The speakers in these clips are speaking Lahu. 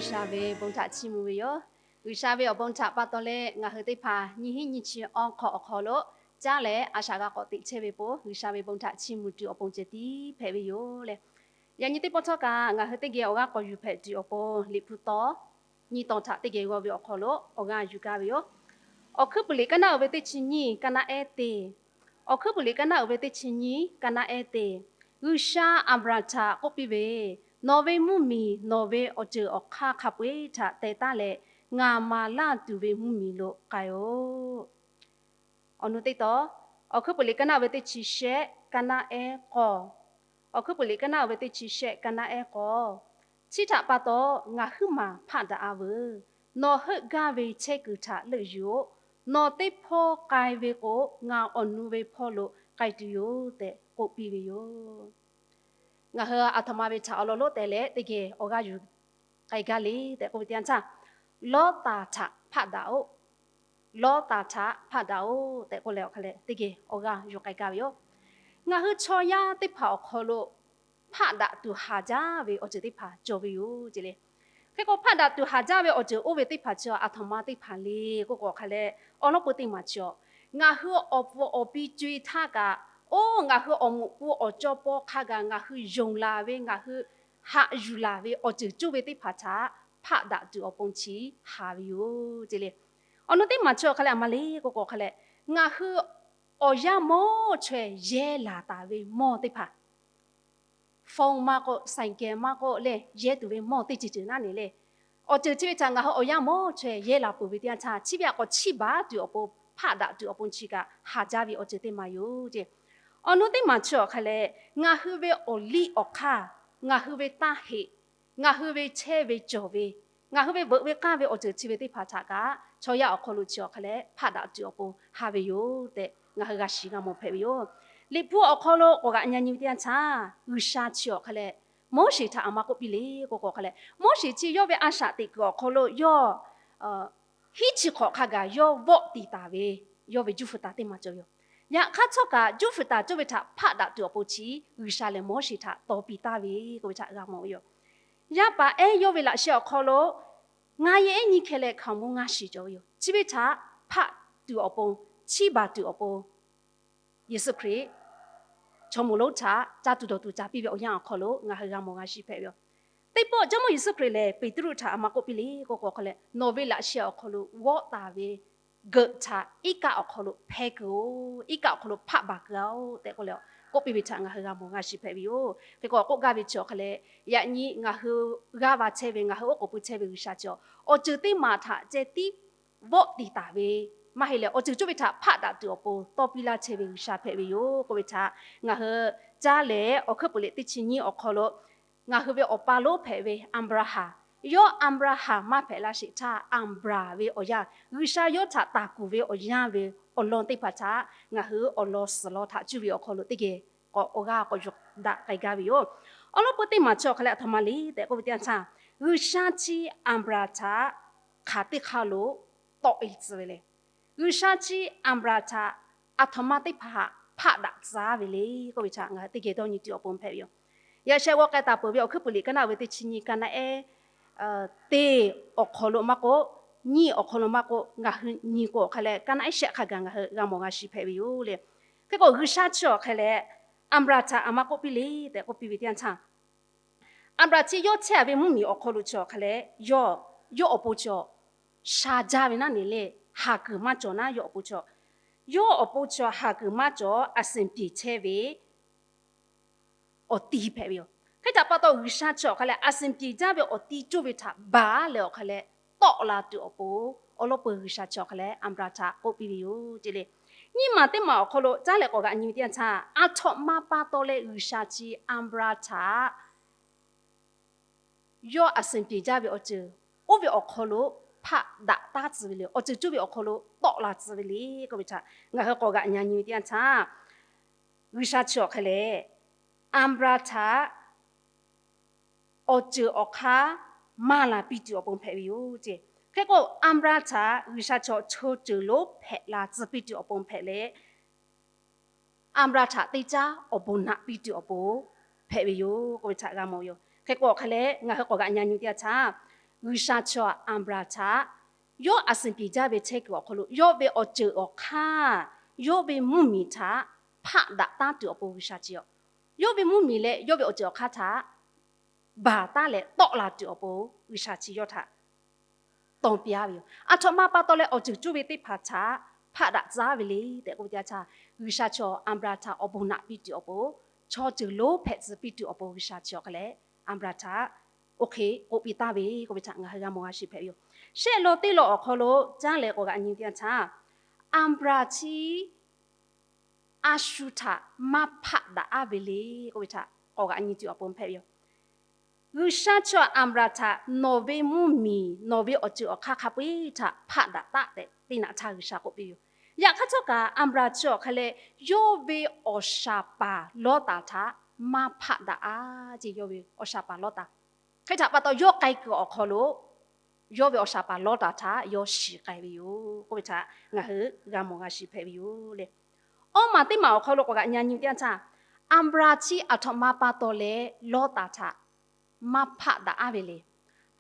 G'uiˬsha ve bon htaꞈ chiˇ mvuh ve yoˬ. G'uiˬsha ve awˬ bon htaꞈ pa taw leh ngaˬ hui teˇ hpaˍ nyiˇ hinˉ nyiˇ chi awˬ hk'aw awˬ hk'aw lo caˉ leh a shaꞈ g'a k'awꞈ teꞈ chehˇ ve po G'uiˬsha ve bon htaꞈ chiˇ mvuh tuˬ awˬ pon ceh tiˉ hpehꞈ ve yoˬ le. Yaꞈ nyi teˇ pawˆ htawˇ kaꞈ ngaˬ hui teˇ geh awˬ g'aˇ k'awꞈ yuˬ hpehꞈ tuˬ awˬ pon Liꞈ hpu tawˇ nyiˇ tawn htaꞈ teˇ geh g'aw ve awˬ hk'aw lo awˬ g'aˇ yuˬ gaˇ ve yoˬ. Awˬ hkuiˉ puiˍ liꞈ kaˇ naˉ uiˍ ve teˇ chi nyiˇ kaˇ naˉ ehˉ teˇ, awˬ hkuiˉ puiˍ liꞈ kaˇ naˉ uiˍ ve teˇ chi nyiˇ kaˇ naˉ ehˉ teˇ, G'uiˬsha Aˍbraˍhanˍ htaꞈ k'oˆ piˇ ve, Nawˬ ve mvuhˇmiˬ nawˬ ve awˬ ceuˬ awˬ hk'aˇ hk'a peu-eˬ htaꞈ teh taˉ leh, ngaˬ maˍ laˇ tuˬ ve mvuhˇmiˬ lo k'ai-oˬ. Awˬ nu teˇ tawn, awˬ hkuiˉ puiˍ liꞈ kaˇ naˉ uiˍ ve teˇ chi shehˆ kaˇ naˉ ehˉ k'awˇ, awˬ hkuiˉ puiˍ liꞈ kaˇ naˉ uiˍ ve teˇ chi shehˆ kaˇ naˉ ehˉ k'awˇ, Chi htaꞈ pa taw ngaˬ huiˉ maˬ hpaˆ daꞈ-a veuˬ. Nawˬ heuˆ gaˇ ve chehˇ kuiˬ htaꞈ leuˆ yuˬ-oˬ. Nawˬ teˇ hpawˇ k'ai ve k'o, ngaˬ awˬ nu ve hpawˇ lo k'ai tuˬ yoˬ tehꞈ k'oˆ piˇ ve yoˬ. Ngaˬ hui aˬ htoꞈ ma ve htaꞈ awˬ lawn lonˉ teh leh teˇ geh awˬ g'aˇ yuˬ k'ai gaˇ le tehꞈ k'oˆ ve teˇ yanˇ htaˇ, Lawˇtaˍ htaꞈ hpaˆ daꞈ-oˬ. Lawˇtaˍ htaꞈ hpaˆ daꞈ-oˬ tehꞈ k'oˆ leh awˬ hk'a leh teˇ geh awˬ g'aˇ yuˬ k'ai gaˇ ve yoˬ. Ngaˬ hui chaw yaˇ teˇ hpaˍ awˬ hk'aw lo hpaˆ daꞈ tuˬ haˍ jaˇ ve awˬ ceuˬ teˇ hpaˍ cawˬ ve yoˬ ce le. Hk'e k'o, hpaˆ daꞈ tuˬ haˍ jaˇ ve awˬ ceuˬ oˇ ve teˇ hpaˍ chi aˬ htoꞈ ma teˇ hpaˍ le k'oˆ k'o, awˬ hk'a leh awˬ lawn peu teˇ maˬ chi aˬ, ngaˬ hui awˬ pfuhˍ awˬ pi co-e htaˇ kaꞈ, oˇ ngaˬ hui awˬ moˍ pun awˬ cawˇ pawˇ hk'a gaˬ ngaˬ hui yonˍ laˬ ve, ngaˬ hui haꞈ yuˬ laˬ ve awˬ ceuˬ coˇ ve teˇ hpaˍ htaꞈ hpaˆ daꞈ tuˬ awˬ pon chi haˍ ve yoˬ ce le. Awˬ nu teˇ maˬ chi awˬ hk'a leh aˬ ma le k'oˆ k'o, awˬ hk'a leh ngaˬ hui awˬ yanˇ mawˇ chaweh yehˇ laˬ taˍ ve mawˇ teˇ hpaˍ, phone maˇ k'oˆ, ဆိုင်ကယ် maˇ k'oˆ leh yehˇ tuˬ ve mawˇ teˇ ceuˬ ceuˬ naˉ ne le. Awˬ ceuˬ chi ve htaꞈ ngaˬ hui awˬ yanˇ mawˇ chaweh yehˇ laˬ peuˬ ve teˇ yanˇ htaˇ, chi ve htaꞈ k'awꞈ chiˇ baˬ tuˬ awˬ pon hpaˆ daꞈ tuˬ awˬ pon chi kaꞈ haˍ jaˇ ve awˬ ceuˬ teˇ maˬ yoˬ ce. Awˬ nu teˇ maˬ chi awˬ hk'a leh ngaˬ hui ve awˬ liˇ awˬ hk'aˇ, ngaˬ hui ve taˇ heꞈ, ngaˬ hui ve chehˇ ve cawˬ ve, ngaˬ hui ve veuꞈ ve k'aˇ ve awˬ ceuˬ chi ve teˇ hpaˍ htaꞈ kaꞈ chaw yaˇ awˬ hk'aw lo chi awˬ hk'a leh hpaˆ daꞈ tuˬ awˬ pon haˍ ve yoˬ tehꞈ ngaˬ hui g'a shiˍ g'a mawˬ hpehꞈ ve yoˬ. Liꞈ hpu awˬ hk'aw lo k'awꞈ g'aꞈ nyi nyi ve teˇ yanˇ htaˇ, G'uiˬsha chi awˬ hk'a leh Moˉseˍ htaꞈ aˬ ma k'oˆ piˇ le k'oˆ k'o, awˬ hk'a leh Moˉseˍ chi yawˇ ve a shaꞈ teꞈ kuiˬ awˬ hk'aw lo yawˇ hiˉ chi hk'awꞈ hk'a gaˬ yawˇ vawˆ tiˍ taˍ ve, yawˇ ve juˇ hpu taˍ teˇ maˬ cawˬ ve yoˬ. Yaꞈ hk'aˇ htawˇ kaꞈ juˇ hpu taˍ cawˇ ve htaꞈ hpaˆ daꞈ tuˬ awˬ pon chi G'uiˬsha lehˬ Moˉseˍ htaꞈ taw piˇ taˍ ve k'oˆ ve htaꞈ g'a mawˬ ve yoˬ. Yaˇ paˍ ehˉ yawˇ ve laꞈ sheh awˬ hk'aw lo ngaˬ yehˬ ehˉ nyi hkeh leh hkaoˍmonˇ ngaˇ shiˍ cawˬ ve yoˬ. Chi ve htaꞈ hpaˆ tuˬ awˬ pon, chiˇ baˬ tuˬ awˬ pon Yeˍsuˆ Hkriꞈ chaw moˍ lonˉ htaꞈ caˇ tuˬ dawˬ tuˬ ca piˇ ve awˬ yanˇ awˬ hk'aw lo ngaˬ hui g'a mawˬ g'a shiˍ hpehꞈ ve yoˬ. Teˇ pawˆ Jawˇmawˇ Yeˍsuˆ Hkriꞈ lehˬ Peˍtruˆ htaꞈ aˬ ma k'oˆ piˇ le k'oˆ k'o, awˬ hk'a leh nawˬ ve laꞈ sheh awˬ hk'aw lo vawˆ taˍ ve geuꞈ htaꞈ iˉ kaˆ awˬ hk'aw lo hpehˇ kuiˬ-oˬ, iˉ kaˆ awˬ hk'aw lo hpaˆ baˬ kuiˬ-oˬ tehꞈ k'oˆ leh k'oˆ piˇ ve htaꞈ ngaˬ hui g'a mawˬ g'a shiˍ hpehꞈ ve yoˬ. Hk'e k'o k'oˆ gaˇ ve chi awˬ hk'a leh, yaꞈ nyi ngaˬ hui g'aˇ va chehˇ ve, ngaˬ hui oˉ k'oˍ pui chehˇ ve G'uiˬsha chi awˬ ceuˬ teˇ maˬ htaꞈ ceh tiˉ vawˆ tiˍ taˍ ve maˇ heˆ leh, awˬ ceuˬ coˇ ve htaꞈ hpaˆ daꞈ tuˬ awˬ pon tawˇ piˇ laˇ chehˇ ve G'uiˬsha hpehꞈ ve yoˬ k'oˆ ve htaꞈ ngaˬ hui caˇ leh, awˬ hkuiˉ puiˍ liꞈ teˇ chi nyiˇ awˬ hk'aw lo ngaˬ hui ve awˬ pa lonˉ hpehꞈ ve Aˍbraˍhanˍ, yawˇ Aˍbraˍhanˍ maˇ hpehꞈ laˇ sheˍ htaˇ, Aˍbraˍ ve awˬ yanˇ, G'uiˬsha yawˇ htaꞈ taˍ kuˬ ve awˬ yanˇ ve awˬ lawn teˇ hpaˍ htaꞈ ngaˬ hui awˬ lawn suhˍ lawn htaꞈ cuˇ ve awˬ hk'aw lo teˇ geh k'awꞈ awˬ g'aˇ k'awꞈ yuˬ daꞈ k'ai gaˇ ve yoˬ. Awˬ lawn peu teˇ maˬ chi awˬ hk'a leh aˬ htoꞈ ma le tehꞈ k'oˆ ve teˇ yanˇ htaˇ, G'uiˬsha chi Aˍbraˍhanˍ htaꞈ hk'aˬ teˇ hk'aˇ lo tawˆ-e tcuh ve le. G'uiˬsha chi Aˍbraˍhanˍ htaꞈ aˬ htoꞈ ma teˇ hpaˍ hpaˆ daꞈ tcuh ve le k'oˆ ve htaꞈ ngaˬ hui teˇ geh dawˇ nyi tuˬ awˬ pon hpehꞈ ve yoˬ. Yaꞈ sheh g'aw k'ai taˍ peuˬ ve awˬ hkuiˉ puiˍ liꞈ kaˇ naˆ uiˍ ve teˇ chi nyiˇ kaˇ naˆ ehˉ teˇ awˬ hk'aw lo maˇ k'oˆ, nyiˇ awˬ hk'aw lo maˇ k'oˆ, ngaˬ hui nyi k'o awˬ hk'a leh kaˇ naˆ ehˉ shehˆ hk'a gaˬ ngaˬ hui g'a mawˬ g'a shiˍ hpehꞈ ve yoˬ le. Hk'e k'o G'uiˬsha chi awˬ hk'a leh Aˍbraˍhanˍ htaꞈ aˬ ma k'oˆ piˇ le tehꞈ k'oˆ piˇ ve teˇ yanˇ htaˇ, Aˍbraˍhanˍ chi yawˇ chehˇ-a ve mvuhˇmiˬ awˬ hk'aw lo chi awˬ hk'a leh yawˇ, yawˇ awˬ pon chi awˬ sha jaˇ ve naˉ ne le, haˍ kuiˬ maˇ cawˬ naˉ yawˇ awˬ pon chi awˬ, yawˇ awˬ pon chi awˬ haˍ kuiˬ maˇ cawˬ, aˬ senˍ piˍ chehˇ ve awˬ ti hpehꞈ ve yoˬ. Hk'e htaꞈ pa taw G'uiˬsha chi awˬ hk'a leh aˬ senˍ piˍ jaˇ ve awˬ ti coˇ ve htaꞈ baˬ leh awˬ hk'a leh tawˆ la tuˬ awˬ pon awˬ lawn peu G'uiˬsha chi awˬ hk'a leh Aˍbraˍhanˍ htaꞈ k'oˆ piˇ ve yoˬ ce le. Nyiˇ maˬ teˇ maˬ awˬ hk'aw lo caˉ leh k'awꞈ g'aꞈ nyi ve teˇ yanˇ htaˇ, aˬ htoꞈ ma pa taw leh G'uiˬsha chi Aˍbraˍhanˍ htaꞈ yawˇ aˬ senˍ piˍ jaˇ ve awˬ ceuˬ oˇ ve awˬ hk'aw lo hpaˆ daꞈ taˉ tcuh ve le, awˬ ceuˬ coˇ ve awˬ hk'aw lo tawˆ la tcuh ve le k'oˆ ve htaꞈ ngaˬ hui k'awꞈ g'aꞈ nyi nyi ve teˇ yanˇ htaˇ, G'uiˬsha chi awˬ hk'a leh Aˍbraˍhanˍ htaꞈ awˬ ceuˬ awˬ hk'aˇ maˇ la piˇ tuˬ awˬ pon hpehꞈ ve yoˬ ce. Hk'e k'o Aˍbraˍhanˍ htaꞈ G'uiˬsha chi awˬ chaw ceuˬ lonˉ hpehꞈ la tcuh piˇ tuˬ awˬ pon hpehꞈ leh, Aˍbraˍhanˍ htaꞈ teˇ caˉ awˬ bon naꞈ piˇ tuˬ awˬ pon hpehꞈ ve yoˬ k'oˆ ve htaꞈ g'a mawˬ ve yoˬ. Hk'e k'o awˬ hk'a leh ngaˬ hui k'awꞈ g'aꞈ nyi nyi teˇ yanˇ htaˇ, G'uiˬsha chaw Aˍbraˍhanˍ htaꞈ yawˇ a suhˍ piˍ jaˇ ve chehˇ kuiˬ awˬ hk'aw lo yawˇ ve awˬ ceuˬ awˬ hk'aˇ, yawˇ ve mvuhˇmiˬ htaꞈ hpaˆ daꞈ taˉ tuˬ awˬ pon G'uiˬsha chi yoˬ. Yawˇ ve mvuhˇmiˬ leh yawˇ ve awˬ ceuˬ awˬ hk'aˇ htaꞈ baˬ taˉ leh tawˆ la tuˬ awˬ pon G'uiˬsha chi yawˇ htaꞈ taw piˇ-a ve yoˬ. Aˬ htoꞈ ma pa taw leh awˬ ceuˬ cuˇ ve teˇ hpaˍ htaꞈ hpaˆ daꞈ tcuh ve le tehꞈ k'oˆ ve teˇ yanˇ htaˇ, G'uiˬsha chaw Aˍbraˍhanˍ htaꞈ awˬ bon naꞈ piˇ tuˬ awˬ pon, chaw ceuˬ lonˉ hpehꞈ tcuh piˇ tuˬ awˬ pon G'uiˬsha chi awˬ hk'a leh Aˍbraˍhanˍ htaꞈ oˇ hk'e k'oˆ piˇ taˍ ve k'oˆ ve htaꞈ ngaˬ hui g'a mawˬ g'a shiˍ hpehꞈ ve yoˬ. Shehˆ lawn teˇ lawn awˬ hk'aw lo caˉ leh k'awꞈ g'aꞈ nyi teˇ yanˇ htaˇ, Aˍbraˍhanˍ chi a shu htaꞈ maˇ hpaˆ daꞈ-a ve le k'oˆ ve htaꞈ k'awꞈ g'aꞈ nyi tuˬ awˬ pon hpehꞈ ve yoˬ. G'uiˬsha chaw Aˍbraˍhanˍ htaꞈ nawˬ ve mvuhˇmiˬ, nawˬ ve awˬ ceuˬ awˬ hk'aˇ hk'a peu-eˬ htaꞈ hpaˆ daꞈ taˉ tehꞈ teˇ naꞈ htaˇ G'uiˬsha k'oˆ piˇ ve yoˬ. Yaꞈ hk'aˇ htawˇ kaꞈ Aˍbraˍhanˍ chi awˬ hk'a leh yawˇ ve awˬ shaˍ paˍ Lawˇtaˍ htaꞈ maˇ hpaˆ daꞈ-a ceˇ. Yawˇ ve awˬ shaˍ paˍ Lawˇtaˍ hk'e htaꞈ pa taw yawˇ k'ai kuiˬ awˬ hk'aw lo yawˇ ve awˬ shaˍ paˍ Lawˇtaˍ htaꞈ yawˇ shiˍ k'ai ve yoˬ k'oˆ ve htaꞈ ngaˬ hui g'a mawˬ g'a shiˍ hpehꞈ ve yoˬ le. Awˇ maˬ teˇ maˬ awˬ hk'aw lo k'awꞈ g'aꞈ nyi nyi teˇ yanˇ htaˇ, Aˍbraˍhanˍ chi aˬ htoꞈ ma pa taw leh Lawˇtaˍ htaꞈ maˇ hpaˆ daꞈ-a ve le.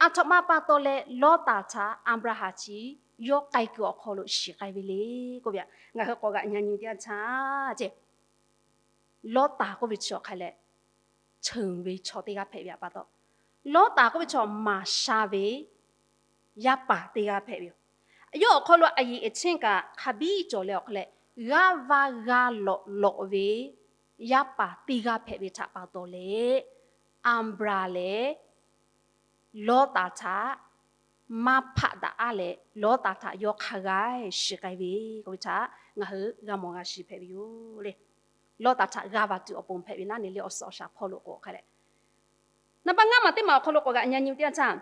Aˬ htoꞈ ma pa taw leh Lawˇtaˍ htaꞈ Aˍbraˍhanˍ chi yawˇ k'ai kuiˬ awˬ hk'aw lo shiˍ k'ai ve le k'oˆ ve htaꞈ ngaˬ hui k'awꞈ g'aꞈ nyi nyi teˇ yanˇ htaˇ ceˇ, Lawˇtaˍ k'oˆ ve chi awˬ hk'a leh cheuˬ ve chaw teˇ g'aˇ hpehꞈ ve pa taw, Lawˇtaˍ k'oˆ ve chaw maˍ sha ve yaˇ paˍ teˇ g'aˇ hpehꞈ ve yoˬ. Yawˇ awˬ hk'aw lo a yeꞈ a chehˇ kaꞈ hk'a biˇ cawˬ leh awˬ hk'a leh g'aˇ va g'a lawꞈ lawꞈ ve yaˇ paˍ teˇ g'aˇ hpehꞈ ve htaꞈ pa taw leh, Aˍbraˍhanˍ lehˬ Lawˇtaˍ htaꞈ maˇ hpaˆ daꞈ-a leh Lawˇtaˍ htaꞈ yawˇ hk'a g'a shiˍ k'ai ve k'oˆ ve htaꞈ ngaˬ hui g'a mawˬ g'a shiˍ hpehꞈ ve yoˬ le. Lawˇtaˍ htaꞈ g'a va tuˬ awˬ pon hpehꞈ ve naˉ ne le awˬ suhˍ awˬ shaˍ hpawˇ lo k'o hk'a leh, naˍ baˆ ngaˇ maˬ teˇ maˬ awˬ hk'aw lo k'awꞈ g'aꞈ nyi nyi teˇ yanˇ htaˇ,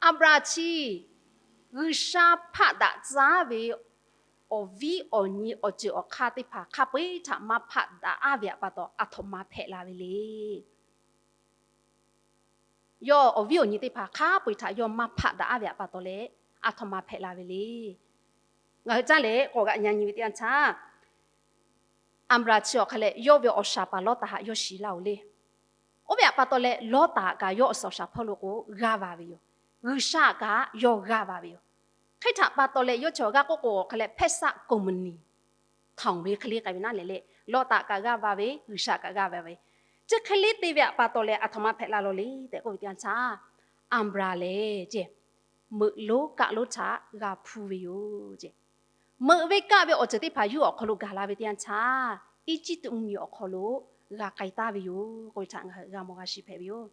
Aˍbraˍhanˍ chi G'uiˬsha hpaˆ daꞈ tcuh ve awˬ viˉ awˬ nyi awˬ ceuˬ awˬ hk'aˇ teˇ hpaˍ hk'a peu-eˬ htaꞈ maˇ hpaˆ daꞈ-a ve pa taw aˬ htoꞈ ma hpehꞈ la ve le. Yawˇ awˬ viˉ awˬ nyi teˇ hpaˍ hk'a peu-eˬ htaꞈ yawˇ maˇ hpaˆ daꞈ-a ve pa taw leh aˬ htoꞈ ma hpehꞈ la ve le. Ngaˬ hui caˇ leh k'awꞈ g'aꞈ nyi nyi ve teˇ yanˇ htaˇ, Aˍbraˍhanˍ chi awˬ hk'a leh yawˇ ve awˬ shaˍ paˍ Lawˇtaˍ htaꞈ yawˇ shiˍ laˇ-oˬ le. Oˇ ve pa taw leh Lawˇtaˍ kaꞈ yawˇ awˬ suhˍ awˬ shaˍ hpawˇ lo k'o g'aˇ va ve yoˬ. G'uiˬsha kaꞈ yawˇ g'aˇ va ve yoˬ. Hk'e htaꞈ pa taw leh yawˇ chi awˬ g'aˇ k'oˆ k'o awˬ hk'a leh hpehˇ saˆ ကုမ္ပဏီ ထောင် ve hk'e le k'ai ve naˉ leh le, Lawˇtaˍ kaꞈ g'aˇ va ve, G'uiˬsha kaꞈ g'aˇ va ve, chi hk'e le te ve pa taw leh aˬ htoꞈ ma hpehꞈ la lawˬ le tehꞈ k'oˆ ve teˇ yanˇ htaˇ, Aˍbraˍhanˍ lehˬ ceˇ, meuꞈ lonˉ kaˆ lonˉ htaꞈ g'a hpuˇ ve yoˬ ceˇ. Meuꞈ ve kaˆ ve awˬ ceuˬ teˇ hpaˍ yawˇ awˬ hk'aw lo gaˬ la ve teˇ yanˇ htaˇ, Eˇjiˇtuꞈ mvuhˇmiˬ awˬ hk'aw lo g'a k'ai taˍ ve yoˬ k'oˆ ve htaꞈ ngaˬ hui g'a mawˬ g'a shiˍ hpehꞈ ve yoˬ.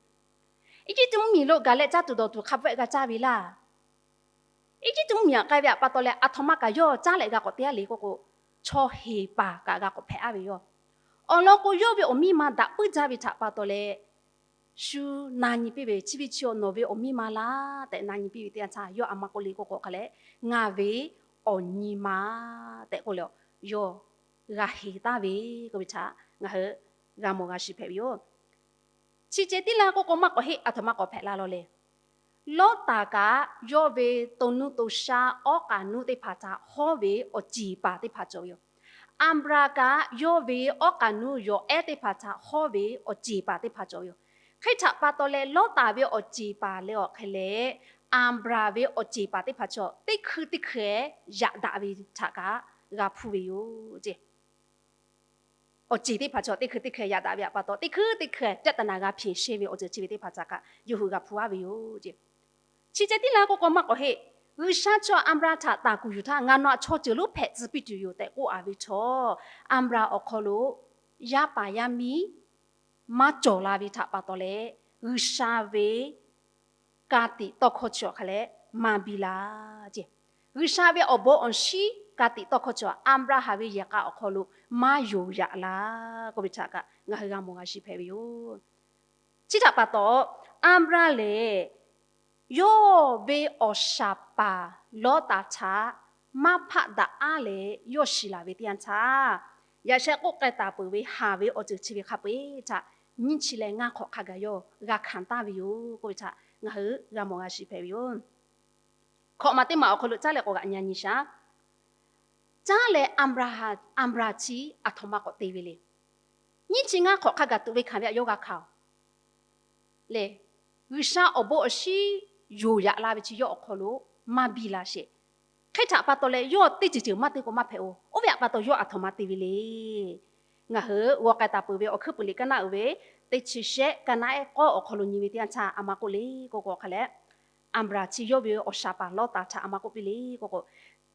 Eˇjiˇtuꞈ mvuhˇmiˬ lo gaˬ leh caˇ tuˬ dawˬ tuˬ hk'a peu-eˬ g'a caˇ ve laˇ. Eˇjiˇtuꞈ mvuhˇmiˬ aꞈ k'ai ve pa taw leh aˬ htoꞈ ma kaꞈ yawˇ caˉ leh g'a k'awꞈ te-a le k'oˆ k'o, chaw heˍ paˍ kaꞈ g'a k'awꞈ hpehꞈ-a ve yoˬ. Awˬ lawn k'o, yawˇ ve awˬ miˇ ma daꞈ puiˉ jaˇ ve htaꞈ pa taw leh, shu na nyi piˇ ve, chi ve chi nawˬ ve awˬ miˇ ma laˇ tehꞈ na nyi piˇ ve teˇ yanˇ htaˇ, yawˇ aˬ ma k'oˆ le k'oˆ k'o hk'a leh, ngaˬ ve awˬ nyi ma tehꞈ k'oˆ leh, yawˇ g'a heˍ taˍ ve k'oˆ ve htaꞈ ngaˬ hui g'a mawˬ g'a shiˍ hpehꞈ ve yoˬ. Chi ceh tiˉ laˇ k'oˆ k'o maˇ k'awꞈ heˆ, aˬ htoꞈ ma k'awꞈ hpehꞈ la lawˬ le. Lawˇtaˍ kaꞈ yawˇ ve to nuˇ to shaˉ awˉ k'aꞈ nuˇ teˇ hpaˍ htaꞈ hawˉ ve awˬ ceˬ paˍ teˇ hpaˍ cawˬ ve yoˬ. Aˍbraˍhanˍ kaꞈ yawˇ ve awˉ k'aꞈ nuˇ yawˬ ehˉ teˇ hpaˍ htaꞈ hawˉ ve awˬ ceˬ paˍ teˇ hpaˍ cawˬ ve yoˬ. Hk'e htaꞈ pa taw leh Lawˇtaˍ ve awˬ ceˬ paˍ leh awˬ hk'e leh, Aˍbraˍhanˍ ve awˬ ceˬ paˍ teˇ hpaˍ chaw teˇ hkui teˇ hkui yaꞈ daꞈ ve htaꞈ kaꞈ g'a hpuˇ ve yoˬ ceˇ. Awˬ ceˬ teˇ hpaˍ chaw teˇ hkui teˇ hkui yaꞈ daꞈ ve pa taw, teˇ hkui teˇ hkui ပြဿနာ g'a hpeꞈ shehˇ ve awˬ ceuˬ chi ve teˇ hpaˍ htaꞈ kaꞈ yawˇ hui g'a hpuˇ-a ve yoˬ ceˇ. Chi ceh tiˉ laˇ k'oˆ k'o maˇ k'awꞈ heˆ. G'uiˬsha chaw Aˍbraˍhanˍ htaꞈ taˍ kuˬ yuˬ htaˇ, ngaˬ nawˬ htaꞈ chaw ceuˬ lonˉ hpehꞈ tcuh piˇ tuˬ yoˬ tehꞈ k'oˆ-a ve chaw, Aˍbraˍhanˍ awˬ hk'aw lo yaˇ paˍ yaˇ miˇ maˇ cawˬ la ve htaꞈ pa taw leh, G'uiˬsha ve ka tiꞈ tawˇ hkawˇ chi awˬ hk'a leh maˇ biˇ laˇ ceˇ. G'uiˬsha ve awˬ bon awˬ shinˉ ka tiꞈ tawˇ hkawˇ chi Aˍbraˍhanˍ ve yehˬ k'a awˬ hk'aw lo maˇ yonˍ yaꞈ laˇ k'oˆ ve htaꞈ kaꞈ ngaˬ hui g'a mawˬ g'a shiˍ hpehꞈ ve yoˬ. Chi htaꞈ pa taw, Aˍbraˍhanˍ lehˬ yawˇ ve awˬ shaˍ paˍ Lawˇtaˍ htaꞈ maˇ hpaˆ daꞈ-a leh yawˇ shiˍ laˬ ve teˇ yanˇ htaˇ, yaꞈ sheh k'oˆ k'ai taˍ peuˬ ve haˍ ve awˬ ceuˬ chi ve hk'a peu-eˬ htaꞈ nyiˇ chi leh ngaˇ hk'awꞈ hk'a gaˬ yawˇ g'a hkanˍ taˍ ve yoˬ k'oˆ ve htaꞈ ngaˬ hui g'a mawˬ g'a shiˍ hpehꞈ ve yoˬ. Hkawꞈ maˬ teˇ maˬ awˬ hk'aw lo caˉ leh k'awꞈ g'aꞈ nyi nyi shaˍ. Caˉ leh Aˍbraˍhanˍ chi aˬ htoꞈ ma k'awꞈ te ve le. Nyiˇ chi ngaˇ hk'awꞈ hk'a gaˬ tuꞈ ve hkanˍ ve htaꞈ yawˇ g'a hkanˍ-oˬ le. G'uiˬsha awˬ bon awˬ shinˉ yonˍ yaꞈ la ve chi yawˇ awˬ hk'aw lo maˇ biˇ la sheˍ. Hk'e htaꞈ pa taw leh yawˇ teˇ ceuˬ ceuˬ maˇ te k'o maˇ hpehꞈ-oˬ. Oˇ ve htaꞈ pa taw yawˇ aˬ htoꞈ ma te ve le. Ngaˬ hui g'aw k'ai taˍ peuˬ ve Awˬ hkuiˉ puiˍ liꞈ kaˇ naˆ uiˍ ve teˇ chi shehˆ kaˇ naˆ ehˉ k'awˇ awˬ hk'aw lo nyi ve teˇ yanˇ htaˇ a ma k'oˆ le k'oˆ k'o hk'a leh, Aˍbraˍ chi yawˇ ve awˬ shaˍ paˍ Lawˇtaˍ htaꞈ a ma k'oˆ piˇ le k'oˆ k'o,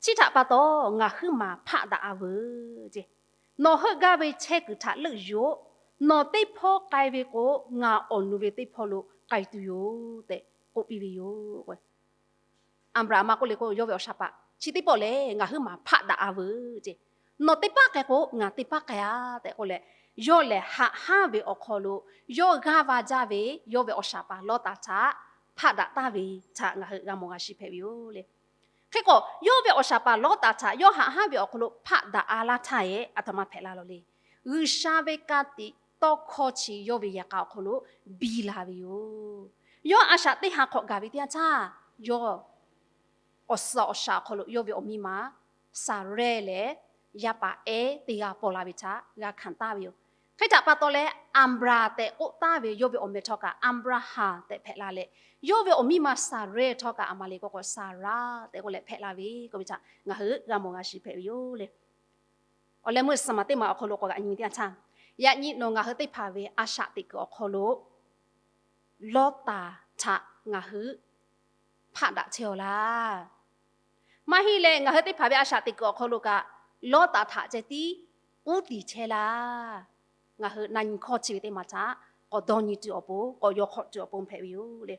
Chi htaꞈ pa taw ngaˬ huiˉ maˬ hpaˆ daꞈ-a veuˬ ce. Nawˬ heuˆ gaˇ ve chehˇ kuiˬ htaꞈ leuˆ yuˬ-oꞈ. Nawˬ teˇ hpawˇ k'ai ve k'o, ngaˬ awˬ nu ve teˇ hpawˇ lo k'ai tuˬ yoˬ tehꞈ k'oˆ piˇ ve yoˬ. Aˍbraˍ a ma k'oˆ le k'o, yawˇ ve awˬ shaˍ paˍ chi teˇ pawˆ lehˬ ngaˬ huiˉ maˬ hpaˆ daꞈ-a veuˬ ce. Nawˬ teˇ paˉ k'ai k'o, ngaˬ teˇ paˉ k'ai-a tehꞈ k'oˆ leh, yawˇ lehˬ haꞈ hanˉ ve awˬ hk'aw lo yawˇ g'aˇ va jaˇ ve yawˇ ve awˬ shaˍ paˍ Lawˇtaˍ htaꞈ hpaˆ daꞈ taˍ ve htaꞈ ngaˬ hui g'a mawˬ g'a shiˍ hpehꞈ ve yoˬ le. Hk'e k'o, yawˇ ve awˬ shaˍ paˍ Lawˇtaˍ htaꞈ yawˇ haꞈ hanˉ ve awˬ hk'aw lo hpaˆ daꞈ-a laˇ htaˇ-e, aˬ htoꞈ ma hpehꞈ la lawˬ le. G'uiˬsha ve ka tiꞈ tawˇ hkawˇ chi yawˇ ve yehˬ k'a awˬ hk'aw lo biˇ la ve yoˬ. Yawˇ a shaꞈ teˇ ha hk'awꞈ gaˬ ve teˇ yanˇ htaˇ, yawˇ awˬ suhˍ awˬ shaˍ awˬ hk'aw lo yawˇ ve awˬ miˇ ma Saˍrehˇ lehˬ, yaˇ paˍ ehˉ teˇ g'aˇ paw la ve htaꞈ g'a hkanˍ taˍ ve yoˬ. Hk'e htaꞈ pa taw leh, Aˍbraˍ tehꞈ k'oˆ taˍ ve yawˇ ve awˬ meh htawˇ kaꞈ Aˍbraˍhanˍ tehꞈ hpehꞈ la leh, yawˇ ve awˬ miˇ ma Saˍrehˇ htawˇ kaꞈ a ma le k'oˆ k'o, Saˍraˍ tehꞈ k'oˆ leh hpehꞈ la ve k'oˆ ve htaꞈ ngaˬ hui g'a mawˬ g'a shiˍ hpehꞈ ve yoˬ le. Awˬ leh meuˇ suhˍ maˬ teˇ maˬ awˬ hk'aw lo k'awꞈ g'a nyi ve teˇ yanˇ htaˇ, yaꞈ nyi nawˬ ngaˬ hui teˇ hpaˍ ve a shaꞈ teꞈ kuiˬ awˬ hk'aw lo Lawˇtaˍ htaꞈ ngaˬ hui hpaˆ daꞈ chehˇ-aw laˇ. Maˇ heˆ leh, ngaˬ hui teˇ hpaˍ ve a shaꞈ teꞈ kuiˬ awˬ hk'aw lo kaꞈ, Lawˇtaˍ htaꞈ ceh tiˉ k'uˉ tiˍ chehˇ laˇ. Ngaˬ hui na nyi hkawˇ chi ve teˇ maˬ htaꞈ k'awꞈ dawˇ nyi tuˬ awˬ pon, k'awꞈ yaw hk'awꞈ tuˬ awˬ pon hpehꞈ ve yoˬ le.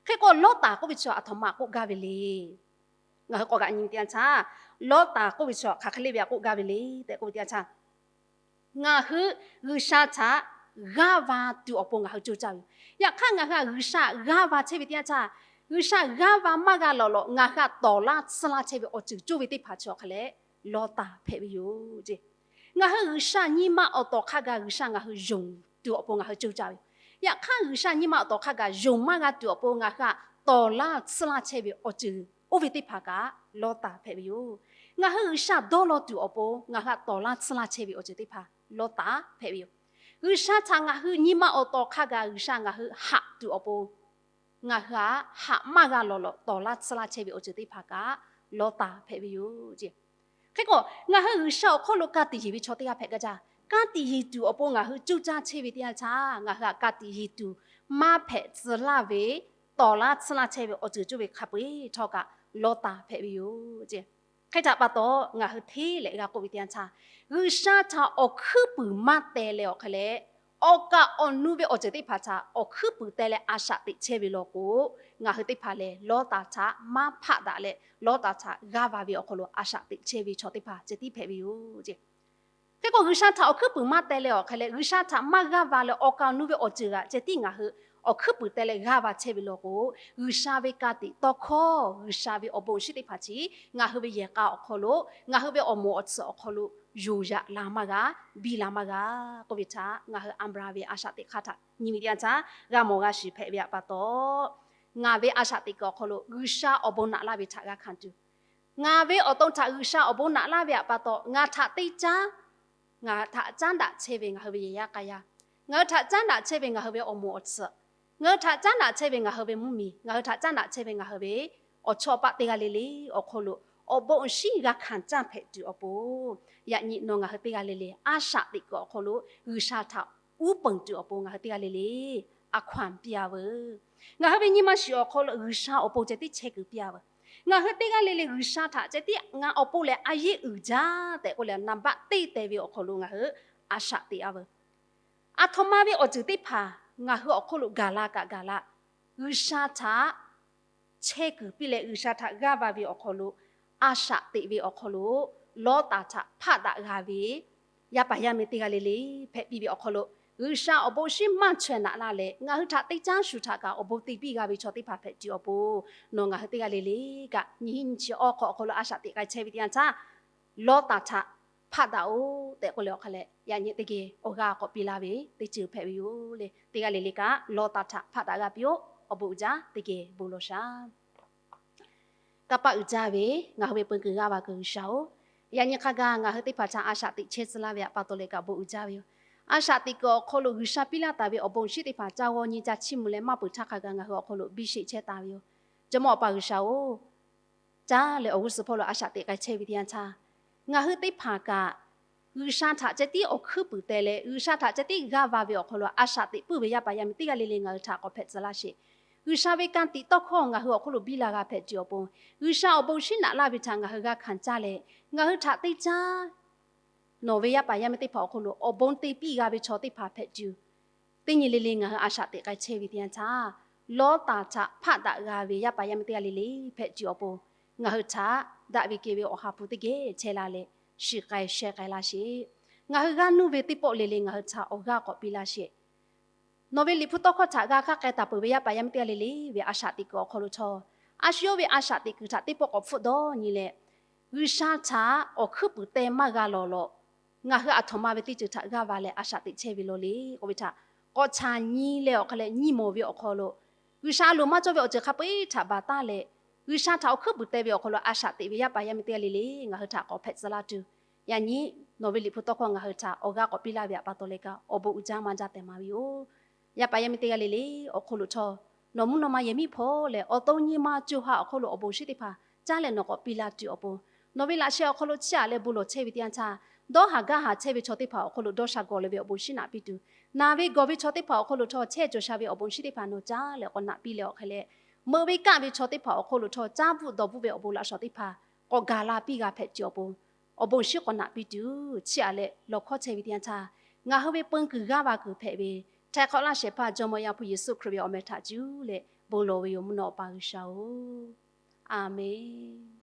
Hk'e k'o, Lawˇtaˍ k'oˆ ve chi aˬ htoꞈ ma k'oˆ gaˇ ve le. Ngaˬ hui k'awꞈ g'a nyi ve teˇ yanˇ htaˇ, Lawˇtaˍ k'oˆ ve chi hk'aˬ hk'e le ve htaꞈ k'oˆ gaˇ ve le tehꞈ k'oˆ ve teˇ yanˇ htaˇ, ngaˬ hui G'uiˬsha htaꞈ g'aˇ va tuˬ awˬ pon ngaˬ hui coˇ caˇ ve yoˬ. Yaꞈ hk'aˇ, ngaˬ hui a G'uiˬsha g'aˇ va chehˇ ve teˇ yanˇ htaˇ, G'uiˬsha g'aˇ va maˇ g'a lawˬ lawˬ ngaˬ hui htaꞈ tawˍ laˇ tsuhˇ laˇ chehˇ ve awˬ ceuˬ coˇ ve teˇ hpaˍ chi awˬ hk'a leh Lawˇtaˍ hpehꞈ ve yoˬ ce. Ngaˬ hui G'uiˬsha nyi ma awˬ tawˍ hk'a gaˬ G'uiˬsha ngaˬ hui yonˍ tuˬ awˬ pon ngaˬ hui coˇ caˇ ve yoˬ. Yaꞈ hk'aˇ, G'uiˬsha nyi ma awˬ tawˍ hk'a gaˬ yonˍ maˇ g'a tuˬ awˬ pon ngaˬ hui htaꞈ tawˍ laˇ tsuhˇ laˇ chehˇ ve awˬ ceuˬ oˇ ve teˇ hpaˍ kaꞈ Lawˇtaˍ hpehꞈ ve yoˬ. Ngaˬ hui G'uiˬsha dawˇ law tuˬ awˬ pon ngaˬ hui htaꞈ tawˍ laˇ tsuhˇ laˇ chehˇ ve awˬ ceuˬ teˇ hpaˍ Lawˇtaˍ hpehꞈ ve yoˬ. G'uiˬsha htaꞈ ngaˬ hui nyi ma awˬ tawˍ hk'a gaˬ G'uiˬsha ngaˬ hui haꞈ tuˬ awˬ pon ngaˬ hui haꞈ maˇ g'a lawˬ lawˬ tawˍ laˇ tsuhˇ laˇ chehˇ ve awˬ ceuˬ teˇ hpaˍ kaꞈ Lawˇtaˍ hpehꞈ ve yoˬ ce. Hk'e k'o, ngaˬ hui G'uiˬsha awˬ hk'oˆ lo ka tiꞈ yeˬ ve chaw teˇ g'aˇ hpehꞈ gaˇ jaˇ. Ka tiꞈ yeˬ tuˬ awˬ pon ngaˬ hui coˇ caˇ chehˇ ve teˇ yanˇ htaˇ, ngaˬ hui htaꞈ ka tiꞈ yeˬ tuˬ maˇ hpehꞈ tcuh laˇ ve, tawˍ laˇ tsuhˇ laˇ chehˇ ve awˬ ceuˬ coˇ ve hk'a peu-eˬ htawˇ kaꞈ Lawˇtaˍ hpehꞈ ve yoˬ ce. Hk'e htaꞈ pa taw, ngaˬ hui hteˇ leh g'a k'oˆ ve teˇ yanˇ htaˇ, G'uiˬsha htaꞈ awˬ hkuiˉ puiˍ maˇ teh leh awˬ hk'a leh, awˬ kaˍ awˬ nu ve awˬ ceuˬ teˇ hpaˍ htaꞈ awˬ hkuiˉ puiˍ teh leh a shaꞈ teꞈ chehˇ ve law k'o, ngaˬ hui teˇ hpaˍ lehˬ Lawˇtaˍ htaꞈ maˇ hpaˆ daꞈ leh, Lawˇtaˍ htaꞈ g'aˇ va ve awˬ hk'aw lo a shaꞈ teꞈ chehˇ ve chaw teˇ hpaˍ ceh tiˉ hpehꞈ ve yoˬ ce. Hk'e k'o, G'uiˬsha htaꞈ awˬ hkuiˉ puiˍ maˇ teh leh awˬ hk'a leh, G'uiˬsha htaꞈ maˇ g'aˇ va leh awˬ kaˍ awˬ nu ve awˬ ceuˬ g'aꞈ ceh tiˉ ngaˬ hui awˬ hkuiˉ puiˍ teh leh g'aˇ va chehˇ ve law k'o, G'uiˬsha ve ka tiꞈ tawˇ hkawˇ, G'uiˬsha ve awˬ bon awˬ shinˉ teˇ hpaˍ chi ngaˬ hui ve yehˬ k'a awˬ hk'aw lo, ngaˬ hui ve awˬ moˍ awˬ tsuhꞈ awˬ hk'aw lo yonˍ yaꞈ la maˇ g'a, biˇ la maˇ g'a k'oˆ ve htaꞈ ngaˬ hui Aˍbraˍhanˍ ve a shaꞈ teꞈ hk'aˇ htaꞈ nyi ve teˇ yanˇ htaˇ g'a mawˬ g'a shiˍ hpehꞈ ve pa taw, ngaˬ ve a shaꞈ teꞈ kuiˬ awˬ hk'aw lo G'uiˬsha awˬ bon naꞈ laˇ ve htaꞈ g'a hkanˍ tuˬ, ngaˬ ve awˬ to htaꞈ G'uiˬsha awˬ bon naꞈ laˇ ve pa taw, ngaˬ htaꞈ teˇ caˉ ngaˬ htaꞈ caˉ daꞈ chehˇ ve ngaˬ hui ve yehˬ yaˇ k'a yaˇ, ngaˬ hui htaꞈ caˉ daꞈ chehˇ ve ngaˬ hui ve awˬ moˍ awˬ tsuhꞈ, ngaˬ hui htaꞈ caˉ daꞈ chehˇ ve ngaˬ hui ve mvuhˇmiˬ, ngaˬ hui htaꞈ caˉ daꞈ chehˇ ve ngaˬ hui ve awˬ chawˇ awˬ paˆ teˇ g'aˇ le le awˬ hk'aw lo awˬ bon awˬ shinˉ g'a hkanˍ caˇ hpehꞈ tuˬ awˬ pon, yaꞈ nyi nawˬ ngaˬ hui teˇ g'aˇ le le a shaꞈ teꞈ kuiˬ awˬ hk'aw lo G'uiˬsha htaꞈ uˉ peunˍ tuˬ awˬ pon ngaˬ hui teˇ g'aˇ le le a hkaw-anˬ piˇ-a veuˬ. Ngaˬ hui ve nyi ma shiˍ awˬ hk'aw lo G'uiˬsha awˬ pon ceh tiˉ chehˇ kuiˬ piˇ-a veuˬ. Ngaˬ hui teˇ g'aˇ le le G'uiˬsha htaꞈ ceh tiˉ ngaˬ awˬ pon lehˬ a yeˆ uiˍ jaˇ tehꞈ k'oˆ leh naˍ baˆ teˇ teh ve awˬ hk'aw lo ngaˬ hui a shaꞈ teꞈ-a veuˬ. Aˬ htoꞈ ma ve awˬ ceuˬ teˇ hpaˍ ngaˬ hui awˬ hk'oˆ lo gaˬ la kaꞈ gaˬ la, G'uiˬsha htaꞈ chehˇ kuiˬ piˇ leh G'uiˬsha htaꞈ g'aˇ va ve awˬ hk'aw lo, a shaꞈ teꞈ ve awˬ hk'aw lo Lawˇtaˍ htaꞈ hpaˆ daꞈ g'a ve yaˇ paˍ yaˇ miˇ teˇ g'aˇ le le hpehꞈ piˇ ve awˬ hk'aw lo, G'uiˬsha awˬ bon awˬ shinˉ maˇ chaweh naꞈ laˇ leh ngaˬ hui htaꞈ teˇ caˉ shuˍ htaꞈ kaꞈ awˬ bon te piˇ g'a ve chaw teˇ hpaˍ hpehꞈ tuˬ awˬ pon, nawˬ ngaˬ hui teˇ g'aˇ le le kaꞈ nyiˇ hinˉ nyiˇ chi awˬ hk'aw awˬ hk'aw lo a shaꞈ teꞈ k'ai chehˇ ve teˇ yanˇ htaˇ, Lawˇtaˍ htaꞈ hpaˆ daꞈ-oˬ tehꞈ k'oˆ leh awˬ hk'a leh, yaꞈ nyi teˇ geh awˬ g'aˇ k'awꞈ piˇ laˇ ve teˇ ceuˬ hpehꞈ ve yoˬ le. Teˇ g'aˇ le le kaꞈ Lawˇtaˍ htaꞈ hpaˆ daꞈ g'a piˇ-oˆ. Awˬ bon uiˍ jaˇ teˇ geh bon lawˬ shaˍ. Kanˇ paˆ uiˍ jaˇ ve ngaˬ hui ve peu kuiˬ g'aˇ va kuiˬ G'uiˬsha-oˬ, yaꞈ nyi hk'a gaˬ ngaˬ hui teˇ hpaˍ htaꞈ a shaꞈ teꞈ chehˇ tcuh laˇ ve htaꞈ pa taw leh kaꞈ bon uiˍ jaˇ ve yoˬ. A shaꞈ teꞈ kuiˬ awˬ hk'aw lo G'uiˬsha piˇ laˇ taˍ ve awˬ bon awˬ shinˉ teˇ hpaˍ ca g'aw nyi ca chiˇ mvuh leh maˇ peuˬ htaˇ hk'a gaˬ ngaˬ hui awˬ hk'aw lo biˇ sheˆ chehˇ taˍ ve yoˬ. Jawˇmawˇ Awˬ pa G'uiˬsha-oˬ, caˇ leh awˬ g'uˇ suhˍ hpawˇ lo a shaꞈ teꞈ k'ai chehˇ ve teˇ yanˇ htaˇ, ngaˬ hui teˇ hpaˍ kaꞈ G'uiˬsha htaꞈ ceh tiˉ awˬ hkuiˉ puiˍ teh leh G'uiˬsha htaꞈ ceh tiˉ g'aˇ va ve awˬ hk'aw lo a shaꞈ teꞈ puiˉ ve yaˇ paˍ yaˇ miˇ teˇ g'aˇ le le ngaˬ hui htaꞈ k'awꞈ hpehꞈ tcuh laˇ sheˍ. G'uiˬsha ve ka tiꞈ tawˇ hkawˇ ngaˬ hui awˬ hk'oˆ lo biˇ la g'a hpehꞈ tuˬ awˬ pon, G'uiˬsha awˬ bon shinˉ naꞈ laˇ ve htaꞈ ngaˬ hui g'a hkanˍ caˇ leh, ngaˬ hui htaꞈ teˇ caˉ nawˬ ve yaˇ paˍ yaˇ miˇ teˇ hpaˍ awˬ hk'oˆ lo awˬ bon te piˇ g'a ve chaw teˇ hpaˍ hpehꞈ tuˬ, teˇ nyi le le ngaˬ hui a shaꞈ teꞈ k'ai chehˇ ve teˇ yanˇ htaˇ, Lawˇtaˍ htaꞈ hpaˆ daꞈ g'a ve yaˇ paˍ yaˇ miˇ teˇ g'aˇ le le hpehꞈ tuˬ awˬ pon, ngaˬ hui htaꞈ daꞈ ve kehˬ ve Awˬ ha hpu teˇ geh chehˇ la leh, shiˍ k'ai sheh k'ai laˇ sheˍ. Ngaˬ hui g'aˇ nuˇ ve teˇ pawˆ le le ngaˬ hui htaꞈ awˬ g'aˇ k'awꞈ piˇ laˇ sheˍ. Nawˬ ve Liꞈ hpu tawˇ hkawˇ htaꞈ g'a kaˇ k'ai taˍ peuˬ ve yaˇ paˍ yaˇ miˇ teˇ g'aˇ le le ve a shaꞈ teꞈ kuiˬ awˬ hk'aw lo htawˇ, a shu yawˇ ve a shaꞈ teꞈ kuiˬ htaꞈ teˇ pawˆ k'awꞈ hpfuhˆ dawˇ nyi leh, G'uiˬsha htaꞈ awˬ hkuiˉ puiˍ teh maˇ g'a lawˬ lawˬ, ngaˬ hui aˬ htoꞈ ma ve teˇ ceuˬ htaꞈ g'aˇ va leh a shaꞈ teꞈ chehˇ ve law le k'oˆ ve htaꞈ k'awꞈ chaˍ nyi leh awˬ hk'a leh nyi mawˬ ve awˬ hk'aw lo, G'uiˬsha a loˍ maˇ cawˇ ve awˬ ceuˬ hk'a peu-eˬ htaꞈ baˬ taˉ leh, G'uiˬsha htaꞈ awˬ hkuiˉ puiˍ teh ve awˬ hk'aw lo a shaꞈ teꞈ ve yaˇ paˍ yaˇ miˇ teˇ g'aˇ le le ngaˬ hui htaꞈ k'awꞈ hpehꞈ tcuh laˇ tuˬ, yaꞈ nyi nawˬ ve Liꞈ hpu tawˇ hkawˇ ngaˬ hui htaꞈ awˬ g'aˇ k'awꞈ piˇ laˇ ve htaꞈ pa taw leh kaꞈ awˬ bon uiˍ jaˇ maˇ jaˇ tehꞈ maˍ ve yoˬ. Yaˇ paˍ yaˇ miˇ teˇ g'aˇ le le awˬ hk'oˆ lo htawˇ, nawˬ mvuhˇ naw ma yehˬ miˉ hpawˇ leh awˬ to nyi ma co ha awˬ hk'oˆ lo awˬ bon shinˉ teˇ hpaˍ caˇ leh nawˬ k'awꞈ piˇ laˇ tuˬ awˬ pon, nawˬ ve laꞈ sheh awˬ hk'aw lo chiˇ aꞈ leh bon lawˬ chehˇ ve teˇ yanˇ htaˇ, dawˇ haˍ gaˇ haˍ chehˇ ve chaw teˇ hpaˍ awˬ hk'oˆ lo dawˇ sha gawˬ leh ve awˬ bon shinˉ naꞈ piˇ tuˬ, naˬ ve gawˬ ve chaw teˇ hpaˍ awˬ hk'oˆ lo htawˇ chehˇ cawˬ sha ve awˬ bon shinˉ teˇ hpaˍ nawˬ caˇ leh k'awꞈ naꞈ piˇ leh awˬ hk'a leh, meuꞈ ve kaˆ ve chaw teˇ hpaˍ awˬ hk'oˆ lo htawˇ caˇ bvuhˆ dawˬ bvuhˆ ve awˬ bon laꞈ shawnˍ teˇ hpaˍ k'awꞈ gaˬ la piˇ g'a hpehꞈ tuˬ awˬ pon, awˬ bon shinˉ k'awꞈ naꞈ piˇ tuˬ chiˇ aꞈ leh lawˬ hkawˇ chehˇ ve teˇ yanˇ htaˇ, ngaˬ hui ve peun kuiˬ g'aˇ va kuiˬ hpehꞈ ve, htaiˍ hk'awꞈ laˇ shehˍ hpaˇ Jawˇmawˇ Yaˇ hpu Yeˍsuˆ Hkriꞈ ve awˬ meh htaꞈ cuˇ leh bon lawˬ ve yoˬ, mvuhˇ naw Awˬ pa G'uiˬsha-oˬ, Aˍmenˍ.